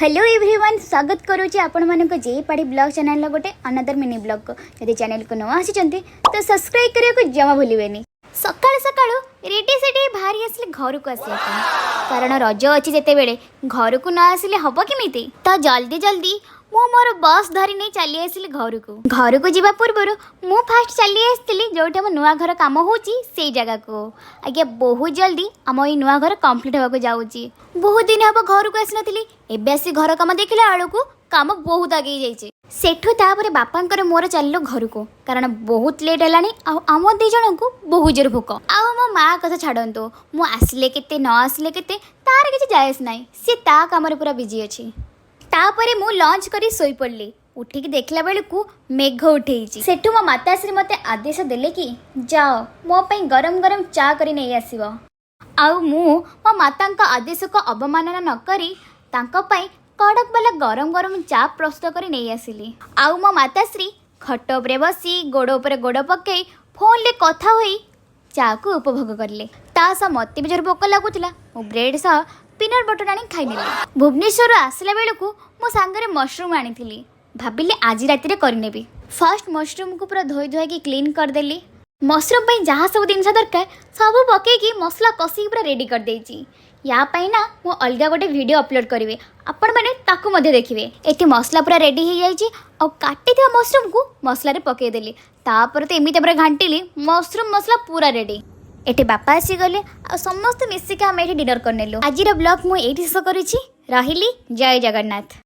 Hello everyone, ସ୍ୱାଗତ କରୁଛି ଆପଣମାନଙ୍କୁ ଜେ ପାଢ଼ୀ ବ୍ଲଗ୍ ଚ୍ୟାନେଲର ଗୋଟେ ଅନଦର ମିନି ବ୍ଲଗ୍କୁ। ଯଦି ଚ୍ୟାନେଲକୁ ନୂଆ ଆସିଛନ୍ତି ତ ସବସ୍କ୍ରାଇବ୍ କରିବାକୁ ଜମା ଭୁଲିବେନି। ସକାଳୁ ସକାଳୁ ରେଡ଼ି ସେଡ଼ି ବାହାରି ଆସିଲେ ଘରକୁ ଆସିବା ପାଇଁ, କାରଣ ରଜ ଅଛି ଯେତେବେଳେ ଘରକୁ ନ ଆସିଲେ ହବ କେମିତି? ତ ଜଲ୍ଦି ଜଲ୍ଦି ମୁଁ ମୋର ବସ୍ ଧରି ନେଇ ଚାଲି ଆସିଲି ଘରକୁ। ଘରକୁ ଯିବା ପୂର୍ବରୁ ମୁଁ ଫାଷ୍ଟ ଚାଲି ଆସିଥିଲି ଯେଉଁଠି ଆମ ନୂଆ ଘର କାମ ହେଉଛି ସେଇ ଜାଗାକୁ। ଆଜ୍ଞା, ବହୁତ ଜଲ୍ଦି ଆମ ଏଇ ନୂଆ ଘର କମ୍ପ୍ଲିଟ୍ ହେବାକୁ ଯାଉଛି। ବହୁତ ଦିନ ହେବ ଘରକୁ ଆସିନଥିଲି। ଏବେ ଆସି ଘର କାମ ଦେଖିଲା ବେଳକୁ କାମ ବହୁତ ଆଗେଇ ଯାଇଛି। ସେଠୁ ତାପରେ ବାପାଙ୍କର ମୋର ଚାଲିଲୁ ଘରକୁ, କାରଣ ବହୁତ ଲେଟ୍ ହେଲାଣି ଆଉ ଆମ ଦୁଇ ଜଣଙ୍କୁ ବହୁତ ଜୋର ଭୋକ। ଆଉ ମୋ ମା କଥା ଛାଡ଼ନ୍ତୁ, ମୁଁ ଆସିଲେ କେତେ ନ ଆସିଲେ କେତେ, ତାର କିଛି ଯାଏ ନାହିଁ। ସେ ତା କାମରେ ପୁରା ବିଜି ଅଛି। ତାପରେ ମୁଁ ଲଞ୍ଚ କରି ଶୋଇପଡ଼ିଲି। ଉଠିକି ଦେଖିଲା ବେଳକୁ ମେଘ ଉଠେଇଛି। ସେଠୁ ମୋ ମାତାଶ୍ରୀ ମୋତେ ଆଦେଶ ଦେଲେ କି ଯାଅ, ମୋ ପାଇଁ ଗରମ ଗରମ ଚା କରି ନେଇ ଆସିବ। ଆଉ ମୁଁ ମୋ ମାତାଙ୍କ ଆଦେଶକୁ ଅବମାନନା ନ କରି ତାଙ୍କ ପାଇଁ କଡ଼କ ବାଲା ଗରମ ଗରମ ଚା ପ୍ରସ୍ତୁତ କରି ନେଇ ଆସିଲି। ଆଉ ମୋ ମାତାଶ୍ରୀ ଖଟ ଉପରେ ବସି ଗୋଡ଼ ଉପରେ ଗୋଡ଼ ପକାଇ ଫୋନରେ କଥା ହୋଇ ଚାକୁ ଉପଭୋଗ କଲେ। ତା ସହ ମୋତେ ବି ଜୋର ଭୋକ ଲାଗୁଥିଲା। ମୁଁ ବ୍ରେଡ୍ ସହ ପିନଟ୍ ବଟର୍ ଆଣି ଖାଇନେଲି। ଭୁବନେଶ୍ୱରରୁ ଆସିଲା ବେଳକୁ ମୋ ସାଙ୍ଗରେ ମସରୁମ୍ ଆଣିଥିଲି। ଭାବିଲି ଆଜି ରାତିରେ କରିନେବି। ଫାର୍ଷ୍ଟ ମସରୁମ୍କୁ ପୁରା ଧୋଇ ଧୁଆଇକି କ୍ଲିନ୍ କରିଦେଲି। ମସରୁମ୍ ପାଇଁ ଯାହା ସବୁ ଜିନିଷ ଦରକାର, ସବୁ ପକେଇକି ମସଲା କଷିକି ପୁରା ରେଡ଼ି କରିଦେଇଛି। ୟା ପାଇଁ ନା ମୁଁ ଅଲଗା ଗୋଟେ ଭିଡ଼ିଓ ଅପଲୋଡ଼ କରିବି, ଆପଣମାନେ ତାକୁ ମଧ୍ୟ ଦେଖିବେ। ଏଠି ମସଲା ପୁରା ରେଡ଼ି ହେଇଯାଇଛି ଆଉ କାଟିଥିବା ମସରୁମ୍କୁ ମସଲାରେ ପକେଇଦେଲି। ତାପରେ ତ ଏମିତି ପୁରା ଘାଣ୍ଟିଲି, ମସରୁମ୍ ମସଲା ପୁରା ରେଡ଼ି। ଏଠି ବାପା ଆସିଗଲେ ଆଉ ସମସ୍ତେ ମିଶିକି ଆମେ ଏଠି ଡିନର କରିନେଲୁ। ଆଜିର ବ୍ଲଗ୍ ମୁଁ ଏଇଠି ଶେଷ କରୁଛି। ରହିଲି, ଜୟ ଜଗନ୍ନାଥ।